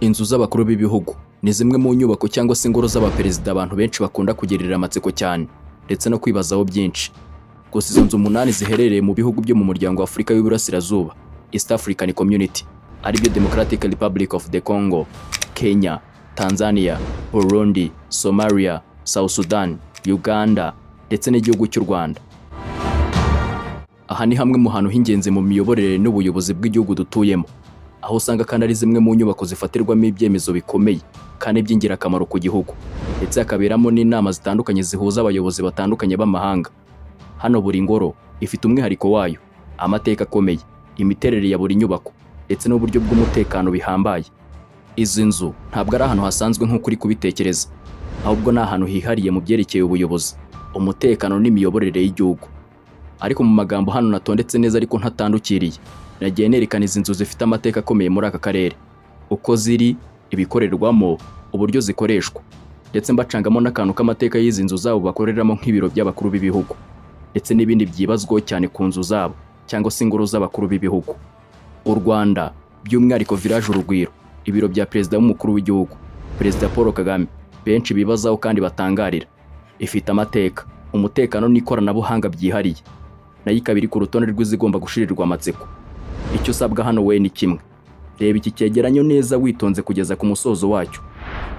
Inzu z'abakuru b'ibihugu ni zimwe mu nyubako cyangwa se ingoro z'abaperezida abantu benshi bakunda kugirira amatsiko cyane ndetse no kwibazaho byinshi. Gusa izo nzu umunani ziherereye mu bihugu byo mu muryango wa Afurika y'Uburasirazuba, East African Community, aribyo Democratic Republic of the Congo, Kenya, Tanzania, Burundi, Somalia, South Sudan, Uganda ndetse n'igihugu cy'u Rwanda. Aha ni hamwe mu hantu h'ingenzi mu miyoborere n'ubuyobozi bw'igihugu dutuyemo, aho usanga kandi ari zimwe mu nyubako zifatirwamo ibyemezo bikomeye kandi by'ingirakamaro ku gihugu, ndetse hakaberamo n'inama zitandukanye zihuza abayobozi batandukanye b'amahanga. Hano buri ngoro ifite umwihariko wayo, amateka akomeye, imiterere ya buri nyubako ndetse n'uburyo bw'umutekano bihambaye. Izi nzu ntabwo ari ahantu hasanzwe nk'uko uri kubitekereza, ahubwo ni ahantu hihariye mu byerekeye ubuyobozi, umutekano n'imiyoborere y'igihugu. Ariko mu magambo hano natondetse neza ariko ntatandukiriye, nagiye nerekana izi nzu zifite amateka akomeye muri aka karere, uko ziri, ibikorerwamo, uburyo zikoreshwa, ndetse mbacangamo n'akantu k'amateka y'izi nzu zabo bakoreramo nk'ibiro by'abakuru b'ibihugu, ndetse n'ibindi byibazwaho cyane ku nzu zabo cyangwa se ingoro z'abakuru b'ibihugu. U Rwanda, by'umwihariko Village Urugwiro, ibiro bya perezida w'umukuru w'igihugu, Perezida Paul Kagame, benshi bibazaho kandi batangarira, ifite amateka, umutekano n'ikoranabuhanga byihariye, nayo ikaba iri ku rutonde rw'izigomba gushirirwa amatsiko. Icyo usabwa hano we ni kimwe: reba iki cyegeranyo neza witonze kugeza ku musozo wacyo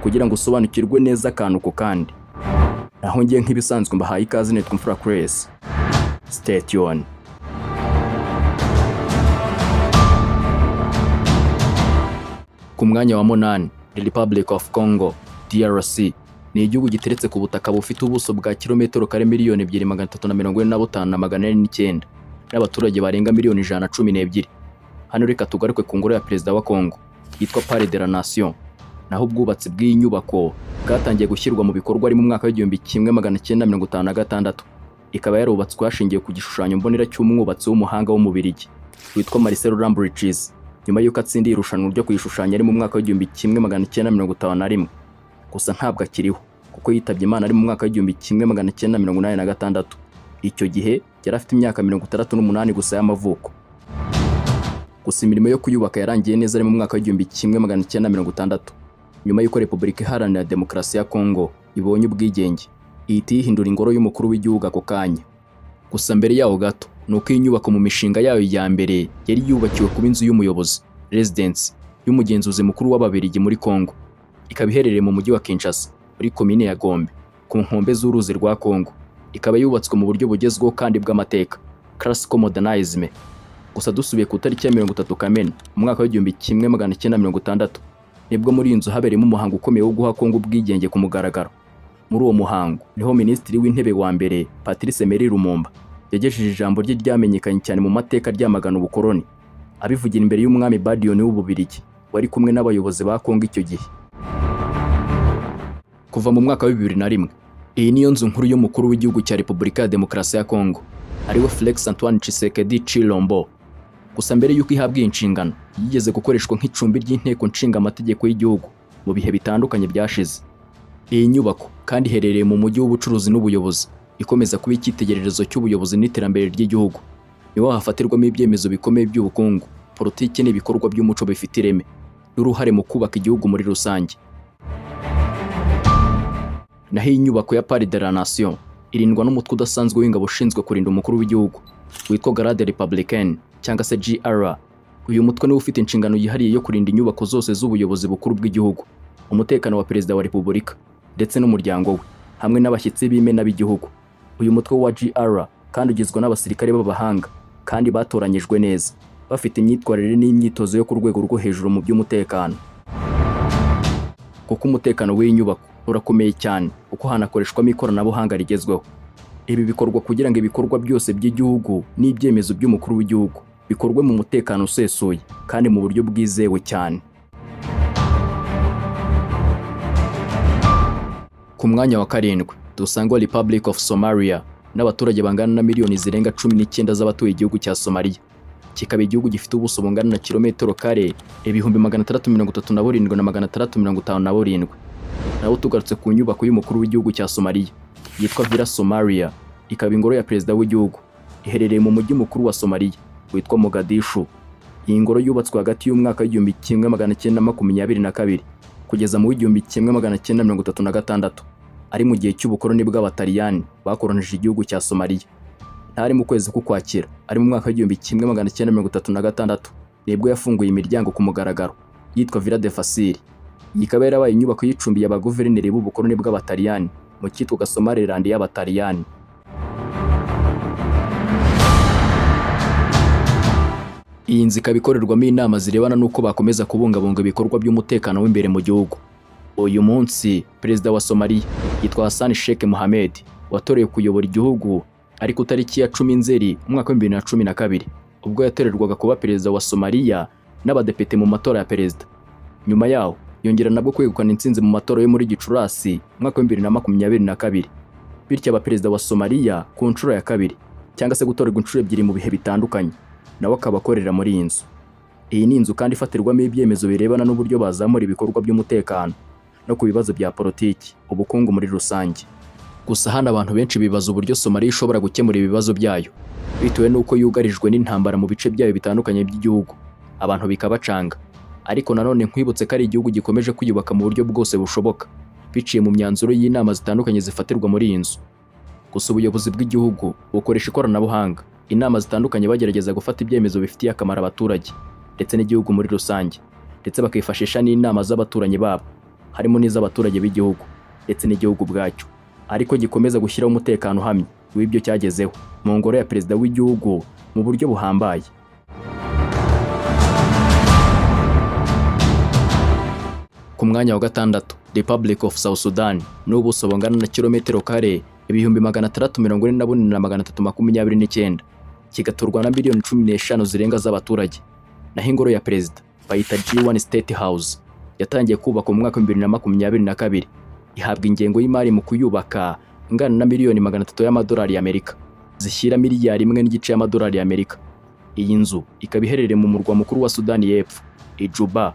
kugira ngo usobanukirwe neza akantu ku kandi. Naho ngiye nk'ibisanzwe mbahaye ikaze, nitwa Mfura Grace. Stay tuned. Ku mwanya wa munani, The Republic of Congo, DRC, ni igihugu giteretse ku butaka bufite ubuso bwa kilometero kare 2,345,409 n'abaturage barenga miliyoni 112. Hano reka tugaruke ku ngoro ya perezida wa Congo yitwa Palais de la Nation. Naho ubwubatsi bw'iyi nyubako bwatangiye gushyirwa mu bikorwa ari mu mwaka w'1956, ikaba yarubatswe hashingiwe ku gishushanyo mbonera cy'umwubatsi w'umuhanga w'Umubirigi witwa Marcel Lambrichs, nyuma y'uko atsindiye irushanwa ryo kuyishushanya ari mu mwaka w'1951. Gusa ntabwo akiriho kuko yitabye Imana ari mu mwaka w'1986. Icyo gihe yari afite imyaka 68 gusa y'amavuko. Gusa imirimo yo kuyubaka yarangiye neza ari mu mwaka w'1960, nyuma y'uko Repubulika Iharanira Demokarasi ya Congo ibonye ubwigenge, ihita yihindura ingoro y'umukuru w'igihugu ako kanya. Gusa mbere yaho gato ni uko iyi nyubako mu mishinga yayo ya mbere yari yubakiwe kuba inzu y'umuyobozi, residence y'umugenzuzi mukuru w'Ababiligi muri Congo, ikaba iherereye mu mujyi wa Kinshasa muri komine ya Gombe, ku nkombe z'uruzi rwa Congo, ikaba yubatswe mu buryo bugezweho kandi bw'amateka, classical modernism. Gusa dusubiye ku itariki ya 30 Kamena mu mwaka w'1960, nibwo muri iyi nzu habereyemo umuhango ukomeye wo guha Congo ubwigenge ku mugaragaro. Muri uwo muhango niho Minisitiri w'Intebe wa mbere Patrice Emery Lumumba yagejeje ijambo rye ryamenyekanye cyane mu mateka ryamagana ubukoloni, abivugira imbere y'umwami Baudouin w'Ububirigi wari kumwe n'abayobozi ba Congo icyo gihe. Kuva mu mwaka wa 2001, iyi niyo nzu nkuru y'umukuru w'igihugu cya Repubulika ya Demokarasi ya Congo, ariwe Felix Antoine Tshisekedi Tshilombo. Gusa mbere y'uko ihabwa iyi nshingano, yigeze gukoreshwa nk'icumbi ry'inteko nshinga amategeko y'igihugu mu bihe bitandukanye byashize. Iyi nyubako kandi iherereye mu mujyi w'ubucuruzi n'ubuyobozi, ikomeza kuba icyitegererezo cy'ubuyobozi n'iterambere ry'igihugu. Niho hafatirwamo ibyemezo bikomeye by'ubukungu, politiki n'ibikorwa by'umuco bifite ireme n'uruhare mu kubaka igihugu muri rusange. Naho iyi nyubako ya Palais de la Nation irindwa n'umutwe udasanzwe w'ingabo ushinzwe kurinda umukuru w'igihugu witwa Garde Républicaine cyangwa se GR. Uyu mutwe niwo ufite inshingano yihariye yo kurinda inyubako zose z'ubuyobozi bukuru bw'igihugu, umutekano wa perezida wa repubulika ndetse n'umuryango we, hamwe n'abashyitsi b'imena b'igihugu. Uyu mutwe wa GR kandi ugizwe n'abasirikare b'abahanga kandi batoranyijwe neza, bafite imyitwarire n'imyitozo yo ku rwego rwo hejuru mu by'umutekano, kuko umutekano w'iyi nyubako urakomeye cyane, kuko hanakoreshwamo ikoranabuhanga rigezweho. Ibi bikorwa kugira ngo ibikorwa byose by'igihugu n'ibyemezo by'umukuru w'igihugu bikorwe mu mutekano usesuye kandi mu buryo bwizewe cyane. Ku mwanya wa karindwi dusanga Republic of Somalia n'abaturage bangana na miliyoni zirenga 19 z'abatuye igihugu cya Somalia, kikaba igihugu gifite ubuso bungana na kilometero kare 637,657. Naho tugarutse ku nyubako y'umukuru w'igihugu cya Somalia yitwa Villa Somalia, ikaba ingoro ya perezida w'igihugu, iherereye mu mujyi mukuru wa Somalia witwa Mogadishu. Iyi ngoro yubatswe hagati y'umwaka w'1922 kugeza mu w'1936, ari mu gihe cy'ubukoloni bw'Abataliyani bakoronije igihugu cya Somaliya. Ntari mu kwezi k'Ukwakira, ari mu mwaka w'1936, nibwo yafunguye imiryango ku mugaragaro, yitwa Villa de Fasili. Iyi ikaba yarabaye inyubako y'icumbiye abaguverineri b'ubukoloni bw'Abataliyani mu cyitwaga Somaliland y'Abataliyani. Iyi nzu ikaba ikorerwamo inama zirebana n'uko bakomeza kubungabunga ibikorwa by'umutekano w'imbere mu gihugu. Uyu munsi perezida wa Somaliya yitwa Hassan Sheikh Mohamed, watorewe kuyobora igihugu ari ku tariki ya 10 Nzeri umwaka wa 2012, ubwo yatorerwaga kuba perezida wa Somaliya n'abadepite mu matora ya perezida. Nyuma yaho yongera nabwo kwegukana intsinzi mu matora yo muri Gicurasi umwaka wa 2022, bityo aba perezida wa Somaliya ku nshuro ya kabiri, cyangwa se gutorerwa inshuro ebyiri mu bihe bitandukanye, nawe akaba akorera muri iyi nzu. Iyi ni inzu kandi ifatirwamo ibyemezo birebana n'uburyo bazamura ibikorwa by'umutekano no ku bibazo bya politiki, ubukungu muri rusange. Gusa hano abantu benshi bibaza uburyo Somaliya ishobora gukemura ibibazo byayo, bitewe n'uko yugarijwe n'intambara mu bice byayo bitandukanye by'igihugu, abantu bikabacanga. Ariko nanone nkwibutse ko ari igihugu gikomeje kwiyubaka mu buryo bwose bushoboka, biciye mu myanzuro y'inama zitandukanye zifatirwa muri iyi nzu. Gusa ubuyobozi bw'igihugu bukoresha ikoranabuhanga, inama zitandukanye, bagerageza gufata ibyemezo bifitiye akamaro abaturage ndetse n'igihugu muri rusange, ndetse bakifashisha n'inama z'abaturanyi babo, harimo n'iz'abaturage b'igihugu ndetse n'igihugu ubwacyo, ariko gikomeza gushyiraho umutekano uhamye w'ibyo cyagezeho mu ngoro ya perezida w'igihugu mu buryo buhambaye. Ku mwanya wa gatandatu, Republic of South Sudan, n'ubuso bungana na kilometero kare 644,329, kigaturwa na miliyoni 15 zirenga z'abaturage. Naho ingoro ya perezida bayita G1 State House, yatangiye kubakwa mu mwaka wa 2022, ihabwa ingengo y'imari mu kuyubaka ingana na miliyoni 300 y'amadolari y'Amerika, zishyira miliyari 1.5 y'amadolari y'Amerika. Iyi nzu ikaba iherereye mu murwa mukuru wa Sudani y'Epfo, i Juba.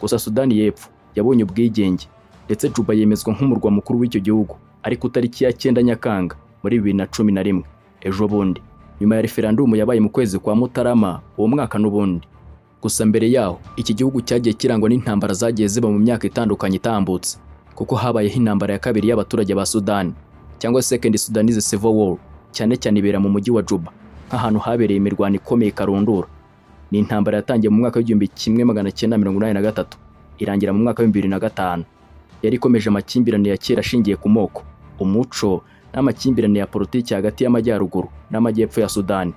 Gusa Sudani y'Epfo yabonye ubwigenge, ndetse Juba yemezwa nk'umurwa mukuru w'icyo gihugu, ariko tariki ya 9 Nyakanga muri 2011, ejo bundi, nyuma ya referandumu yabaye mu kwezi kwa Mutarama uwo mwaka n'ubundi. Gusa mbere yaho iki gihugu cyagiye kirangwa n'intambara zagiye ziba mu myaka itandukanye itambutse, kuko habayeho intambara ya kabiri y'abaturage ba Sudani, cyangwa Second Sudanese Civil War, cyane cyane ibera mu mujyi wa Juba, nk'ahantu habereye imirwano ikomeye karundura. Ni intambara yatangiye mu mwaka wa 1983, irangira mu mwaka wa 2005. Yari ikomeje amakimbirane ya kera ashingiye ku moko, umuco n'amakimbirane ya politiki hagati y'amajyaruguru n'amajyepfo ya Sudani.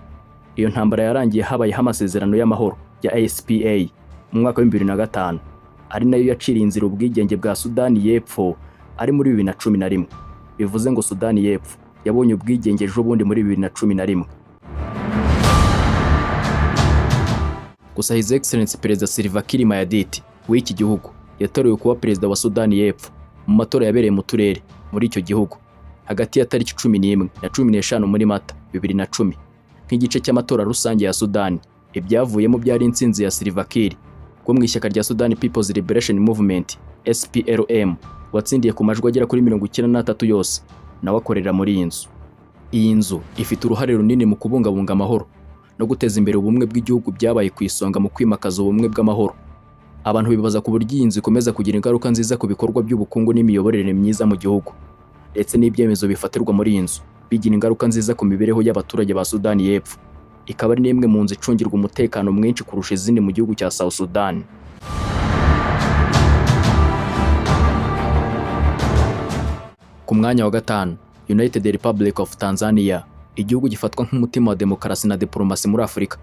Iyo ntambara yarangiye habayeho amasezerano y'amahoro ya SPA mu mwaka wa 2005, ari nayo yaciriye inzira ubwigenge bwa Sudani y'Epfo ari muri 2011. Bivuze ngo Sudani y'Epfo yabonye ubwigenge ejo bundi muri 2011. Gusa His Excellency Perezida Salva Kiir Mayardit w'iki gihugu yatorewe kuba perezida wa Sudani y'Epfo mu matora yabereye mu turere muri icyo gihugu hagati ya tariki 11 na 15 muri Mata 2010, nk'igice cy'amatora rusange ya Sudani. Ibyavuyemo byari intsinzi ya Salva Kiir wo mu ishyaka rya Sudan People's Liberation Movement, SPLM, watsindiye ku majwi agera kuri 93 yose. Nawe akorera muri iyi nzu. Iyi nzu ifite uruhare runini mu kubungabunga amahoro no guteza imbere ubumwe bw'igihugu, byabaye ku isonga mu kwimakaza ubumwe bw'amahoro. Abantu bibaza ku buryo iyi nzu ikomeza kugira ingaruka nziza ku bikorwa by'ubukungu n'imiyoborere myiza mu gihugu, ndetse n'ibyemezo bifatirwa muri iyi nzu bigira ingaruka nziza ku mibereho y'abaturage ba Sudani y'Epfo. Ikaba ari n'imwe mu nzu icungirwa umutekano mwinshi kurusha izindi mu gihugu cya South Sudan. Ku mwanya wa gatanu, United Republic of Tanzania, igihugu gifatwa nk'umutima wa demokarasi na diplomasi muri Afurika,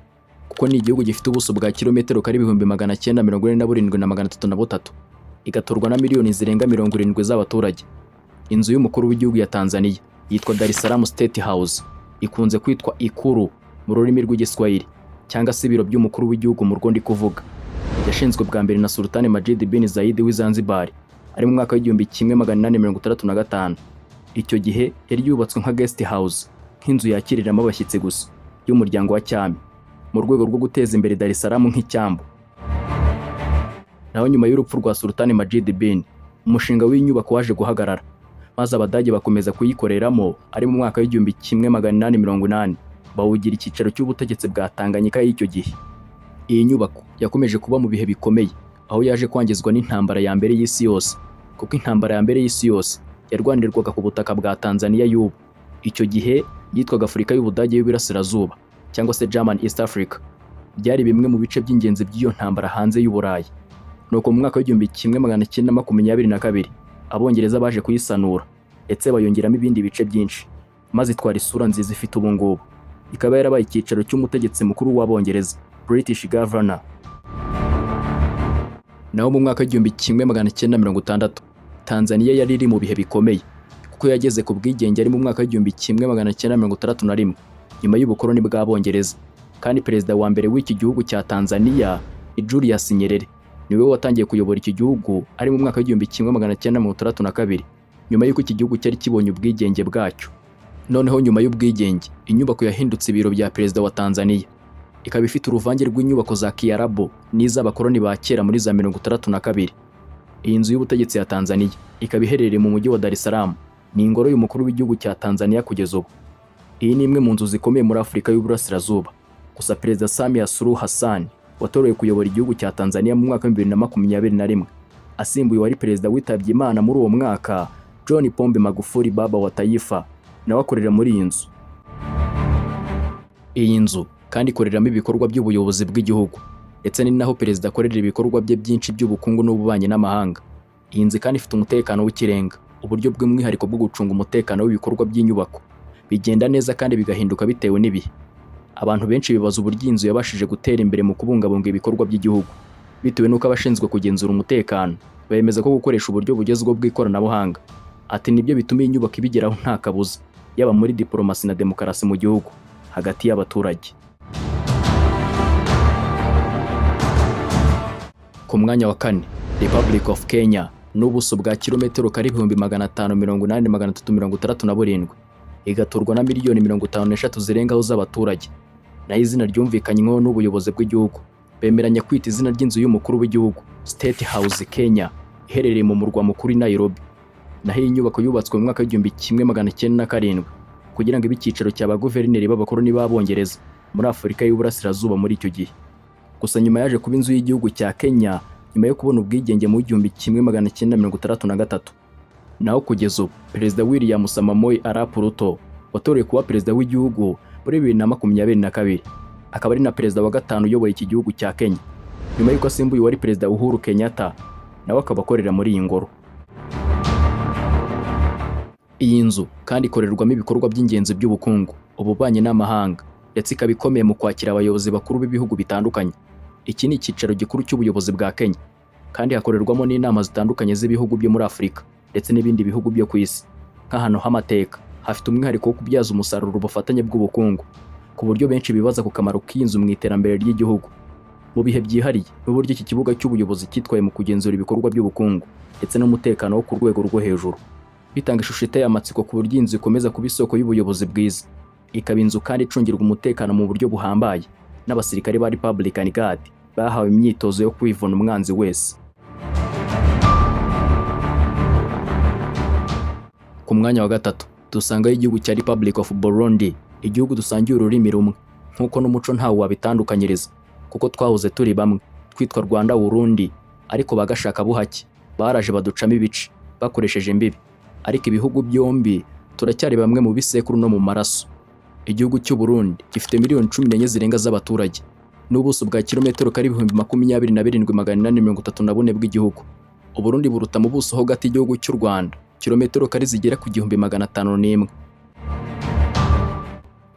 kuko ni igihugu gifite ubuso bwa kilometero kare 947,303, igaturwa na miliyoni zirenga 70 z'abaturage. Inzu y'umukuru w'igihugu ya Tanzania yitwa Dar es Salaam State House, ikunze kwitwa Ikulu mu rurimi rw'Igiswahili, cyangwa se ibiro by'umukuru w'igihugu mu rwo ndi kuvuga. Yashinzwe bwa mbere na Sultan Majid bin Zayed w'i Zanzibar, ari mu mwaka wa 1865. Icyo gihe yari yubatswe nka guest house, nk'inzu yakiriramo abashyitsi gusa y'umuryango wa cyami, mu rwego rwo guteza imbere Dar es Salaam nk'icyambu. Naho nyuma y'urupfu rwa Sultan Majid bin, umushinga w'inyubako waje guhagarara, maze Abadage bakomeza kuyikoreramo, ari mu mwaka wa 1880 bawugira icyicaro cy'ubutegetsi bwa Tanganyika y'icyo gihe. Iyi nyubako yakomeje kuba mu bihe bikomeye, aho yaje kwangizwa n'intambara ya mbere y'isi yose, kuko intambara ya mbere y'isi yose yarwanirwaga ku butaka bwa Tanzania y'ubu. Icyo gihe yitwaga Afurika y'Ubudage y'Uburasirazuba cyangwa se German East Africa. Byari bimwe mu bice by'ingenzi by'iyo ntambara hanze y'Uburayi. Nuko mu mwaka w'1922 Abongereza baje kuyisanura ndetse bayongeramo ibindi bice byinshi, maze itwara isura nziza ifite ubu ngubu. Ikaba yarabaye icyicaro cy'umutegetsi mukuru w'Abongereza, British Governor. Naho mu mwaka w'1960 Tanzania yari iri mu bihe bikomeye, kuko yageze ku bwigenge ari mu mwaka w'1961 nyuma y'ubukoloni bw'Abongereza. Kandi perezida wa mbere w'iki gihugu cya Tanzania ni Julius Nyerere, niwe watangiye kuyobora iki gihugu ari mu mwaka w'1962 nyuma y'uko iki gihugu cyari kibonye ubwigenge bwacyo. Noneho nyuma y'ubwigenge, inyubako yahindutse ibiro bya perezida wa Tanzania, ikaba ifite uruvange rw'inyubako za Kiarabu n'iz'abakoloni ba kera muri za 62. Iyi nzu y'ubutegetsi ya Tanzania ikaba iherereye mu mujyi wa Dar es Salaam, ni ingoro y'umukuru w'igihugu cya Tanzania kugeza ubu. Iyi ni imwe mu nzu zikomeye muri Afurika y'Uburasirazuba. Gusa Perezida Samia Suluhu Hassan watorewe kuyobora igihugu cya Tanzania mu mwaka wa 2021, asimbuye uwari perezida witabye Imana muri uwo mwaka, John Pombe Magufuli, Baba wa Taifa, nawe akorera muri iyi nzu. Iyi nzu kandi ikoreramo ibikorwa by'ubuyobozi bw'igihugu, ndetse ni naho perezida akorera ibikorwa bye byinshi by'ubukungu n'ububanyi n'amahanga. Iyi nzu kandi ifite umutekano w'ikirenga, uburyo bw'umwihariko bwo gucunga umutekano w'ibikorwa by'inyubako bigenda neza kandi bigahinduka bitewe n'ibihe. Abantu benshi bibaza uburyo iyi nzu yabashije gutera imbere mu kubungabunga ibikorwa by'igihugu, bitewe n'uko abashinzwe kugenzura umutekano bemeza ko gukoresha uburyo bugezweho bw'ikoranabuhanga, ati nibyo bituma iyi nyubako ibigeraho nta kabuza, yaba muri diporomasi na demokarasi mu gihugu hagati y'abaturage. Ku mwanya wa kane, Republic of Kenya, n'ubuso bwa kilometero kare 580,367, igaturwa na miliyoni 53 zirengaho z'abaturage. Naho izina ryumvikanyweho n'ubuyobozi bw'igihugu, bemeranya kwita izina ry'inzu y'umukuru w'igihugu State House Kenya, iherereye mu murwa mukuru i Nairobi. Naho iyi nyubako yubatswe mu mwaka w'1907 kugira ngo ibe icyicaro cya ba guverineri b'abakoloni b'Abongereza muri Afurika y'Uburasirazuba muri icyo gihe. Gusa nyuma yaje kuba inzu y'igihugu cya Kenya nyuma yo kubona ubwigenge mu 1963. Naho kugeza ubu Perezida William Samoei Arap Ruto watorewe kuba perezida w'igihugu muri 2022, akaba ari na perezida wa gatanu uyoboye iki gihugu cya Kenya nyuma y'uko asimbuye uwari perezida Uhuru Kenyatta, nawe akaba akorera muri iyi ngoro. Iyi nzu kandi ikorerwamo ibikorwa by'ingenzi by'ubukungu, ububanyi n'amahanga, ndetse ikaba ikomeye mu kwakira abayobozi bakuru b'ibihugu bitandukanye. Iki ni icyicaro gikuru cy'ubuyobozi bwa Kenya, kandi hakorerwamo n'inama zitandukanye z'ibihugu byo muri Afurika ndetse n'ibindi bihugu byo ku isi. Nk'ahantu h'amateka, hafite umwihariko wo kubyaza umusaruro ubufatanye bw'ubukungu, ku buryo benshi bibaza ku kamaro k'iyi nzu mu iterambere ry'igihugu. Mu bihe byihariye n'uburyo iki kibuga cy'ubuyobozi cyitwaye mu kugenzura ibikorwa by'ubukungu ndetse n'umutekano wo ku rwego rwo hejuru, bitanga ishusho iteye amatsiko ku buryo iyi nzu ikomeza kuba isoko y'ubuyobozi bwiza. Ikaba inzu kandi icungirwa umutekano mu buryo buhambaye n'abasirikare ba Republican Guard bahawe imyitozo yo kwivuna umwanzi wese. Ku mwanya wa gatatu dusangayo igihugu cya Republic of Burundi, igihugu dusangiye ururimi rumwe, nk'uko n'umuco ntawe wabitandukanyiriza, kuko twahoze turi bamwe twitwa Rwanda Burundi, ariko bagashaka buhake baraje baducamo ibice bakoresheje imbibi, ariko ibihugu byombi turacyari bamwe mu bisekuru no mu maraso. Igihugu cy'u Burundi gifite miliyoni 14 zirenga z'abaturage n'ubuso bwa kilometero kare 27,834 bw'igihugu. Uburundi buruta mu buso ho gato igihugu cy'u Rwanda kilometero kare zigera ku 1,501.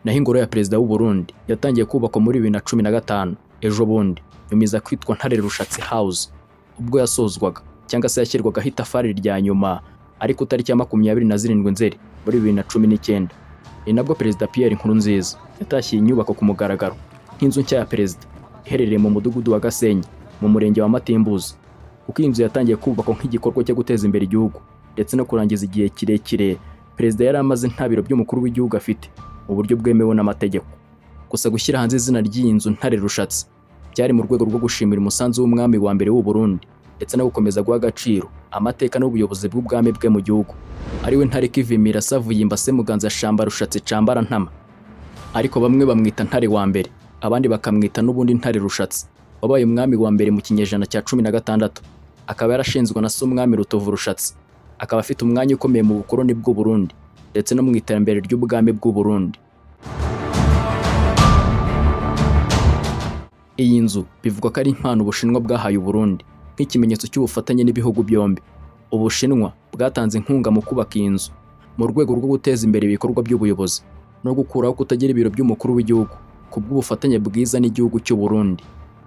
Naho ingoro ya perezida w'u Burundi yatangiye kubakwa muri 2015 ejo bundi, nyuma iza kwitwa Ntare Rushatsi House ubwo yasozwaga cyangwa se yashyirwagaho itafari rya nyuma, ariko tariki ya 27 Nzeri muri 2019 ni nabwo Perezida Pierre Nkurunziza yatashye iyi nyubako ku mugaragaro nk'inzu nshya ya perezida, iherereye mu mudugudu wa Gasenyi mu murenge wa Matimbuzi, kuko iyi nzu yatangiye kubakwa nk'igikorwa cyo guteza imbere igihugu ndetse no kurangiza igihe kirekire perezida yari amaze nta biro by'umukuru w'igihugu afite mu buryo bwemewe n'amategeko. Gusa gushyira hanze izina ry'iyi nzu Ntare Rushatsi byari mu rwego rwo gushimira umusanzu w'umwami wa mbere w'u Burundi ndetse no gukomeza guha agaciro amateka n'ubuyobozi bw'ubwami bwe mu gihugu, ariwe Ntare Kivimira Savuyimba Semuganza Shamba Rushatsi Cambara Ntama, ariko bamwe bamwita Ntare wa mbere, abandi bakamwita n'ubundi Ntare Rushatsi. wabaye umwami wa mbere mu kinyejana cya 16, akaba yarashinzwe na se umwami Rutovu Rushatsi, akaba afite umwanya ukomeye mu bukoloni bw'u Burundi ndetse no mu iterambere ry'ubwami bw'u Burundi. Iyi nzu bivugwa ko ari impano Ubushinwa bwahaye u Burundi nk'ikimenyetso cy'ubufatanye n'ibihugu byombi. Ubushinwa bwatanze inkunga mu kubaka iyi nzu mu rwego rwo guteza imbere ibikorwa by'ubuyobozi no gukuraho kutagira ibiro by'umukuru w'igihugu ku bw'ubufatanye bwiza n'igihugu cy'u Burundi.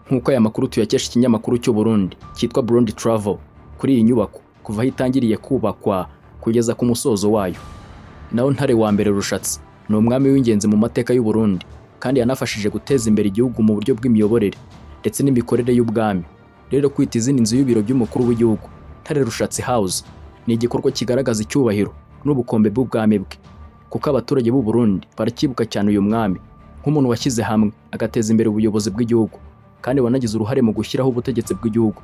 Nk'uko aya makuru tuyakesha ikinyamakuru cy'u Burundi cyitwa Burundi Travel, kuri iyi nyubako kuva aho itangiriye kubakwa kugeza ku musozo wayo. Naho Ntare wa mbere Rushatsi ni umwami w'ingenzi mu mateka y'u Burundi kandi yanafashije guteza imbere igihugu mu buryo bw'imiyoborere ndetse n'imikorere y'ubwami. Rero kwita izina inzu y'ibiro by'umukuru w'igihugu Ntare Rushatsi House ni igikorwa kigaragaza icyubahiro n'ubukombe bw'ubwami bwe, kuko abaturage b'u Burundi baracyibuka cyane uyu mwami nk'umuntu washyize hamwe agateza imbere ubuyobozi bw'igihugu kandi wanagize uruhare mu gushyiraho ubutegetsi bw'igihugu,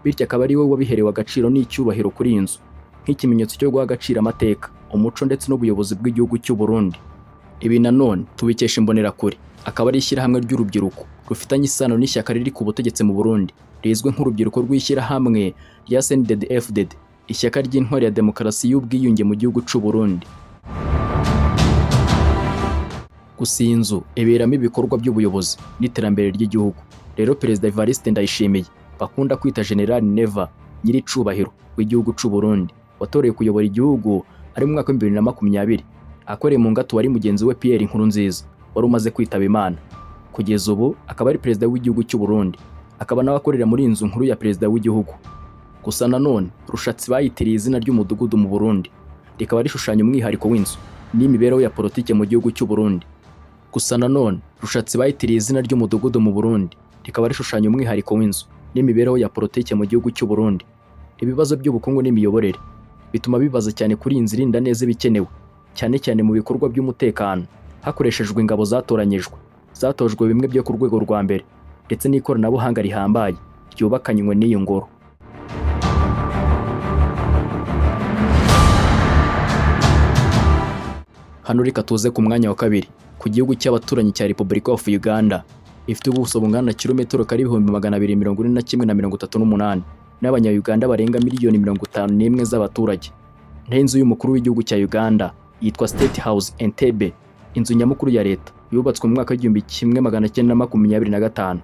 bityo akaba ari we wabiherewe agaciro n'icyubahiro kuri iyi nzu nk'ikimenyetso cyo guha agaciro amateka, umuco ndetse n'ubuyobozi bw'igihugu cy'u Burundi. Ibi nanone tubikesha Imbonerakure, akaba ari ishyirahamwe ry'urubyiruko rufitanye isano n'ishyaka riri ku butegetsi mu Burundi rizwi nk'urubyiruko rw'ishyirahamwe rya CNDD-FDD, ishyaka ry'intwari ya demokarasi y'ubwiyunge mu gihugu cy'u Burundi. Gusa iyi nzu iberamo ibikorwa by'ubuyobozi n'iterambere ry'igihugu. Rero Perezida Evariste Ndayishimiye bakunda kwita General Neva nyiricubahiro w'igihugu cy'u Burundi watorewe kuyobora igihugu ari mu mwaka wa 2020, akoreye mu ngata wari mugenzi we Pierre Nkurunziza wari umaze kwitaba Imana. Kugeza ubu akaba ari perezida w'igihugu cy'u Burundi, akaba nawe akorera muri iyi nzu nkuru ya perezida w'igihugu. Gusa nanone Rushatsi bayitiriye izina ry'umudugudu mu Burundi, rikaba rishushanya umwihariko w'inzu n'imibereho ya politike mu gihugu cy'u Burundi. Gusa nanone Rushatsi bayitiriye izina ry'umudugudu mu Burundi, rikaba rishushanya umwihariko w'inzu n'imibereho ya politike mu gihugu cy'u Burundi. Ibibazo by'ubukungu n'imiyoborere bituma bibaza cyane kuri iyi nzu irinda neza ibikenewe, cyane cyane mu bikorwa by'umutekano hakoreshejwe ingabo zatoranyijwe, zatojwe bimwe byo ku rwego rwa mbere ndetse n'ikoranabuhanga rihambaye ryubakanywe n'iyi ngoro. Hano reka tuze ku mwanya wa kabiri ku gihugu cy'abaturanyi cya Republic of Uganda, ifite ubuso bungana na kilometero kare 241,038 n'abanya-Uganda barenga miliyoni 51 z'abaturage. Naho inzu y'umukuru w'igihugu cya Uganda yitwa State House Entebbe, inzu nyamukuru ya leta yubatswe mu mwaka wa 1925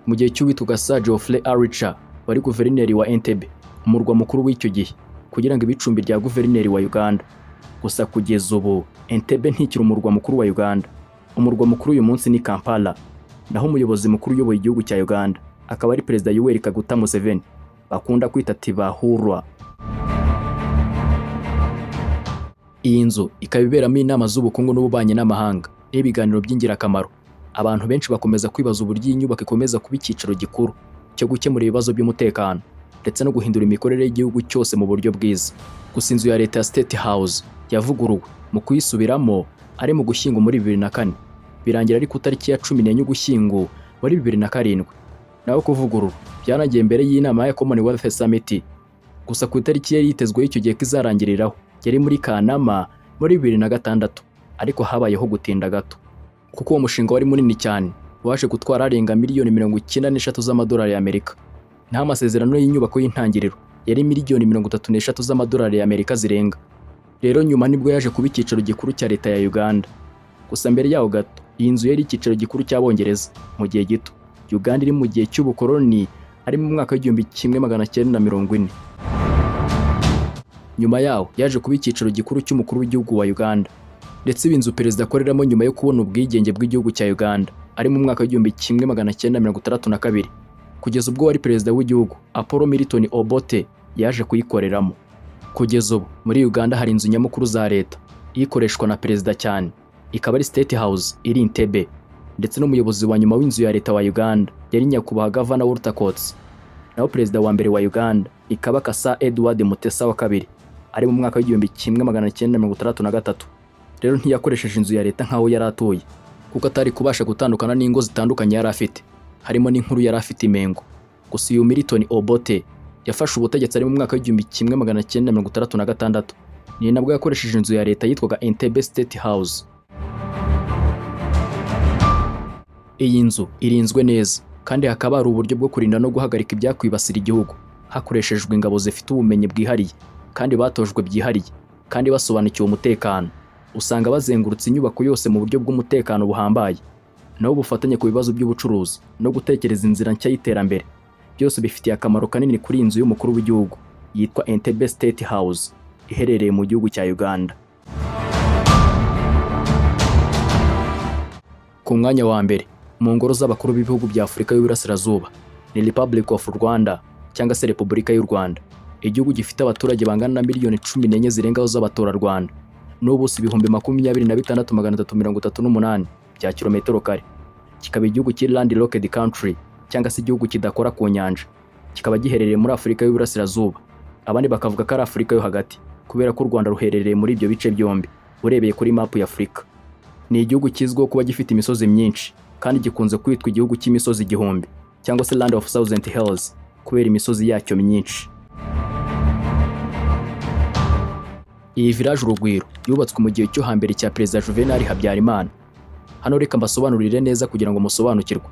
mu gihe cy'uwitwaga Sir Geoffrey Archer wari guverineri wa Entebbe, umurwa mukuru w'icyo gihe, kugira ngo ibicumbi rya guverineri wa Uganda. Gusa kugeza ubu Entebbe ntikiri umurwa mukuru wa Uganda. Umurwa mukuru uyu munsi ni Kampala, naho umuyobozi mukuru uyoboye igihugu cya Uganda akaba ari Perezida Yoweri Kaguta Museveni bakunda kwita Tibahurwa. Iyi nzu ikaba iberamo inama z'ubukungu n'ububanyi n'amahanga n'ibiganiro by'ingirakamaro. Abantu benshi bakomeza kwibaza uburyo iyi nyubako ikomeza kuba icyicaro gikuru cyo gukemura ibibazo by'umutekano ndetse no guhindura imikorere y'igihugu cyose mu buryo bwiza. Gusa inzu ya leta ya State House yavuguruwe mu kuyisubiramo ari mu Gushyingo muri 2004, birangira ari ku itariki ya 14 Ugushyingo muri 2007. Naho kuvugurura byanagiye mbere y'inama ya Commonwealth Summit. Gusa ku itariki yari yitezweho icyo gihe ko izarangiriraho yari muri Kanama muri 2006, ariko habayeho gutinda gato kuko uwo mushinga wari munini cyane, waje gutwara arenga miliyoni 93 z'amadolari y'Amerika. Naho amasezerano y'inyubako y'intangiriro yari miliyoni 33 z'amadolari y'Amerika zirenga. Rero nyuma nibwo yaje kuba icyicaro gikuru cya leta ya Uganda. Gusa mbere yaho gato iyi nzu yari icyicaro gikuru cy'Abongereza mu gihe gito Uganda iri mu gihe cy'ubukoloni, ari mu mwaka wa 1940. Nyuma yaho yaje kuba icyicaro gikuru cy'umukuru w'igihugu wa Uganda, ndetse iba inzu perezida akoreramo nyuma yo kubona ubwigenge bw'igihugu cya Uganda ari mu mwaka wa 1962, kugeza ubwo wari perezida w'igihugu Apollo Milton Obote yaje kuyikoreramo. Kugeza ubu muri Uganda hari inzu nyamukuru za leta ikoreshwa na perezida cyane, ikaba ari State House iri Entebbe, ndetse n'umuyobozi wa nyuma w'inzu ya leta wa Uganda yari nyakubahwa Gavana Walter Coates. Naho perezida wa mbere wa Uganda ikaba Kasa Edward Mutesa wa kabiri, ari mu mwaka wa 1963. Rero ntiyakoresheje inzu ya leta nk'aho yari atuye, kuko atari kubasha gutandukana n'ingo zitandukanye yari afite, harimo n'inkuru yari afite imengo. Gusa uyu Milton Obote yafashe ubutegetsi ari mu mwaka wa 1966, ni nabwo yakoresheje inzu ya leta yitwaga Entebbe State House. Iyi nzu irinzwe neza Kandi hakaba hari uburyo bwo kurinda no guhagarika ibyakwibasira igihugu hakoreshejwe ingabo zifite ubumenyi bwihariye kandi batojwe byihariye kandi basobanukiwe umutekano. Usanga bazengurutse inyubako yose mu buryo bw'umutekano buhambaye. Naho ubufatanye ku bibazo by'ubucuruzi no gutekereza inzira nshya y'iterambere, byose bifitiye akamaro kanini kuri iyi nzu y'umukuru w'igihugu yitwa Entebbe State House, iherereye mu gihugu cya Uganda. Ku mwanya wa mbere mu ngoro z'abakuru b'ibihugu bya Afurika y'Uburasirazuba ni Republic of Rwanda, cyangwa se Repubulika y'u Rwanda, igihugu gifite abaturage bangana na miliyoni 14 zirengaho z'abaturarwanda, n'ubuso 26,338 bya kilometero kare, kikaba igihugu kiri land locked country, cyangwa se igihugu kidakora ku nyanja. Kikaba giherereye muri Afurika y'Uburasirazuba, abandi bakavuga ko ari Afurika yo hagati, kubera ko u Rwanda ruherereye muri ibyo bice byombi urebeye kuri mapu ya Afurika. Ni igihugu kizwiho kuba gifite imisozi myinshi, kandi gikunze kwitwa igihugu cy'imisozi igihumbi, cyangwa se Land of Thousand Hills, kubera imisozi yacyo myinshi. Iyi Village Urugwiro yubatswe mu gihe cyo hambere cya Perezida Juvenal Habyarimana. Hano reka mbasobanurire neza kugira ngo musobanukirwe.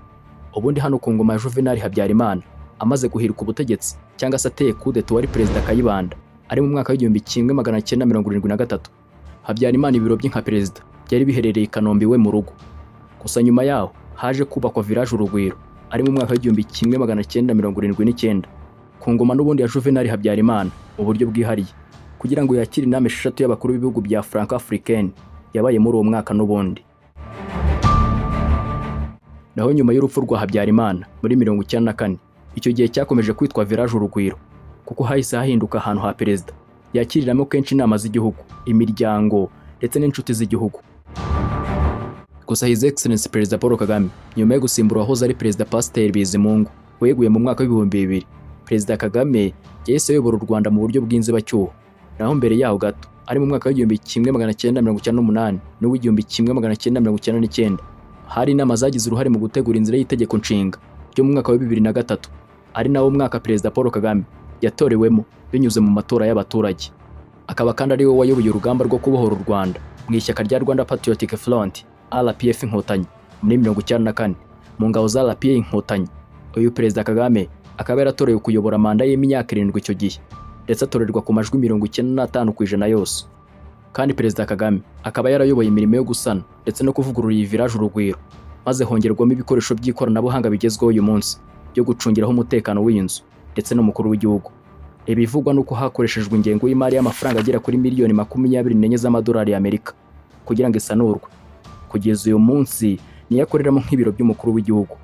Ubundi hano ku ngoma ya Juvenal Habyarimana, amaze guhirika ubutegetsi cyangwa se ateye kudeta wari Perezida Kayibanda, ari mu mwaka w'1973, Habyarimana ibiro bye nka perezida byari biherereye i Kanombe iwe mu rugo. Gusa nyuma yaho haje kubakwa Village Urugwiro, ari mu mwaka w'1979, ku ngoma n'ubundi ya Juvenal Habyarimana, mu buryo bwihariye kugira ngo yakire inama 6 y'abakuru b'ibihugu bya Franco Africaine yabaye muri uwo mwaka n'ubundi. Naho nyuma y'urupfu rwa Habyarimana muri 94, icyo gihe cyakomeje kwitwa Village Urugwiro, kuko hahise hahinduka ahantu ha perezida yakiriramo kenshi inama z'igihugu, imiryango ndetse n'inshuti z'igihugu. Gusa His Excellency Perezida Paul Kagame, nyuma yo gusimbura uwahoze ari Perezida Pasiteri Bizimungu weguye mu mwaka w'2000, Perezida Kagame yahise ayobora u Rwanda mu buryo bw'inzibacyuho. Naho mbere yaho gato, ari mu mwaka w'1998 n'uw'igihumbi kimwe magana cyenda mirongo icyenda n'icyenda, hari inama zagize uruhare mu gutegura inzira y'itegeko nshinga ryo mu mwaka wa 2003, ari nawo mwaka Perezida Paul Kagame yatorewemo binyuze mu matora y'abaturage. Akaba kandi ari we wayoboye urugamba rwo kubohora u Rwanda mu ishyaka rya Rwanda Patriotic Front, RPF Inkotanyi, muri 94 mu ngabo za RPA Inkotanyi. Uyu Perezida Kagame akaba yaratorewe kuyobora manda y'imyaka 7 icyo gihe, ndetse atorerwa ku majwi 95% yose. Kandi Perezida Kagame akaba yarayoboye imirimo yo gusana ndetse no kuvugurura iyi Village Urugwiro, maze hongerwamo ibikoresho by'ikoranabuhanga bigezweho uyu munsi byo gucungiraho umutekano w'iyi nzu ndetse n'umukuru w'igihugu. Ibivugwa nuko hakoreshejwe ingengo y'imari y'amafaranga agera kuri miliyoni 24 z'amadolari y'Amerika kugira ngo isanurwe. Kugeza uyu munsi niyo akoreramo nk'ibiro by'umukuru w'igihugu.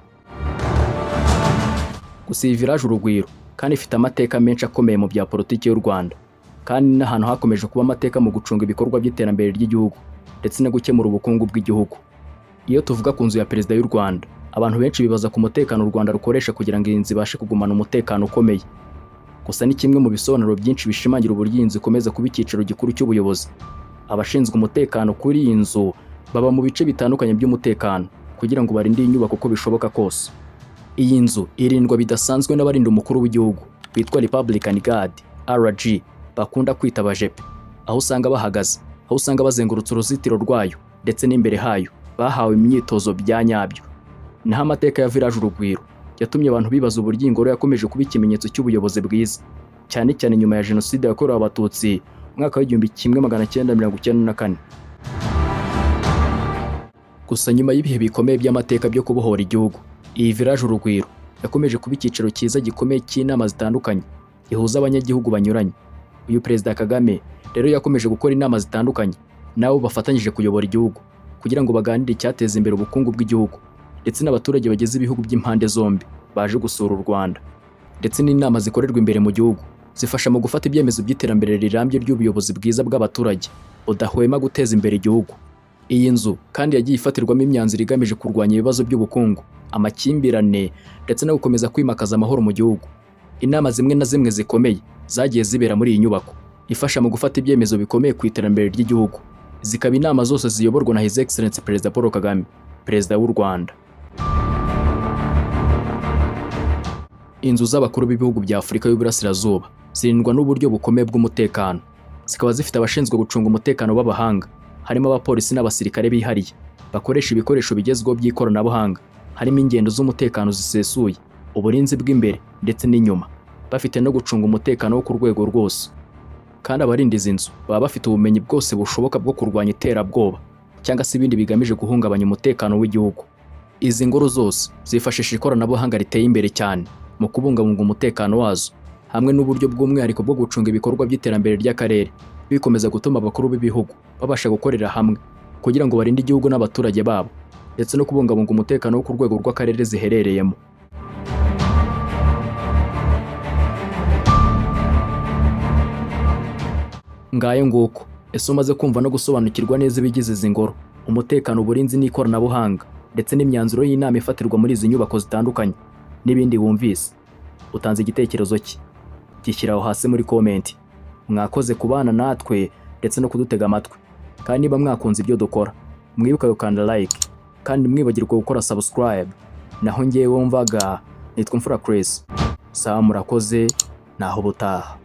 Gusa iyi Village Urugwiro kandi ifite amateka menshi akomeye mu bya politiki y'u Rwanda, kandi n'ahantu hakomeje kuba amateka mu gucunga ibikorwa by'iterambere ry'igihugu ndetse no gukemura ubukungu bw'igihugu. Iyo tuvuga ku nzu ya perezida y'u Rwanda, abantu benshi bibaza ku mutekano u Rwanda rukoresha kugira ngo iyi nzu ibashe kugumana umutekano ukomeye. Gusa ni kimwe mu bisobanuro byinshi bishimangira uburyo iyi nzu ikomeza kuba icyicaro gikuru cy'ubuyobozi. Abashinzwe umutekano kuri iyi nzu baba mu bice bitandukanye by'umutekano kugira ngo barinde iyi nyubako uko bishoboka kose. Iyi nzu irindwa bidasanzwe n'abarinda umukuru w'igihugu bitwa Republican Guard, RG, bakunda kwita abajepe, aho usanga bahagaze, aho usanga bazengurutse uruzitiro rwayo ndetse n'imbere hayo, bahawe imyitozo bya nyabyo. Naho amateka ya Village Urugwiro yatumye abantu bibaza uburyo iyi ngoro yakomeje kuba ikimenyetso cy'ubuyobozi bwiza, cyane cyane nyuma ya Jenoside yakorewe Abatutsi mu mwaka w'1994. Gusa nyuma y'ibihe bikomeye by'amateka byo kubohora igihugu, iyi Village Urugwiro yakomeje kuba icyicaro cyiza gikomeye cy'inama zitandukanye gihuza abanyagihugu banyuranye. Uyu Perezida Kagame rero yakomeje gukora inama zitandukanye n'abo bafatanyije kuyobora igihugu kugira ngo baganire icyateza imbere ubukungu bw'igihugu ndetse n'abaturage bagize ibihugu by'impande zombi baje gusura u Rwanda. Ndetse n'inama zikorerwa imbere mu gihugu zifasha mu gufata ibyemezo by'iterambere rirambye ry'ubuyobozi bwiza bw'abaturage budahwema guteza imbere igihugu. Iyi nzu kandi yagiye ifatirwamo imyanzuro igamije kurwanya ibibazo by'ubukungu, amakimbirane ndetse no gukomeza kwimakaza amahoro mu gihugu. Inama zimwe na zimwe zikomeye zagiye zibera muri iyi nyubako ifasha mu gufata ibyemezo bikomeye ku iterambere ry'igihugu, zikaba inama zose ziyoborwa na His Excellency Perezida Paul Kagame, Perezida w'u Rwanda. Inzu z'abakuru b'ibihugu bya Afurika y'Uburasirazuba zirindwa n'uburyo bukomeye bw'umutekano, zikaba zifite abashinzwe gucunga umutekano b'abahanga, harimo abapolisi n'abasirikare bihariye bakoresha ibikoresho bigezweho by'ikoranabuhanga Harimo ingendo z'umutekano zisesuye, uburinzi bw'imbere ndetse n'inyuma, bafite no gucunga umutekano wo ku rwego rwose. Kandi abarinda izi nzu baba bafite ubumenyi bwose bushoboka bwo kurwanya iterabwoba cyangwa se ibindi bigamije guhungabanya umutekano w'igihugu. Izi ngoro zose zifashisha ikoranabuhanga riteye imbere cyane mu kubungabunga umutekano wazo, hamwe n'uburyo bw'umwihariko bwo gucunga ibikorwa by'iterambere ry'akarere, bikomeza gutuma abakuru b'ibihugu babasha gukorera hamwe kugira ngo barinde igihugu n'abaturage babo, ndetse no kubungabunga umutekano wo ku rwego rw'akarere ziherereyemo. Ngayo nguko, ese umaze kumva no gusobanukirwa neza ibigize izi ngoro, umutekano, uburinzi n'ikoranabuhanga, ndetse n'imyanzuro y'inama ifatirwa muri izi nyubako zitandukanye, n'ibindi wumvise, utanze igitekerezo ki? Gishyira aho hasi muri comment. Mwakoze kubana natwe ndetse no kudutega amatwi, kandi niba mwakunze ibyo dukora, mwibuke gukanda like, kandi mwibagirwe gukora subscribe. Naho ngewe wumvaga nitwa Mfura Chris. Sawa, murakoze, naho ubutaha.